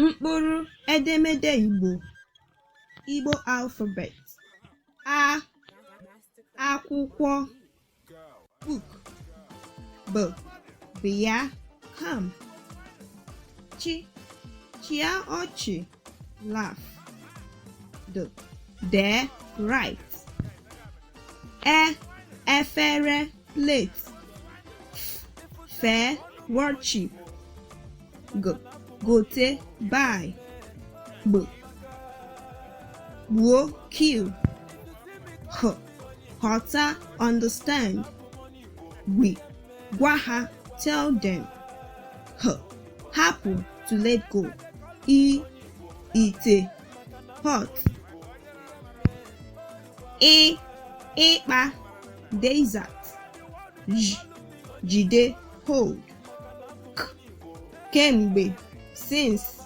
Mkpụrụ edemede Igbo, Igbo alphabet: A, akwụkwọ, book; B, bịa, come; Ch, chịa ọchị, laugh; D, dee, write; E, efere, plate; F, fee, worship; G, gote, buy; Gb, gbuo, kill; H, ghọta, understand; W, gwa ha, tell them; H, hapụ, to let go; I, ite, pot; Ị, ịkpa, desert; J, jide, hold; K, kemgbe, since.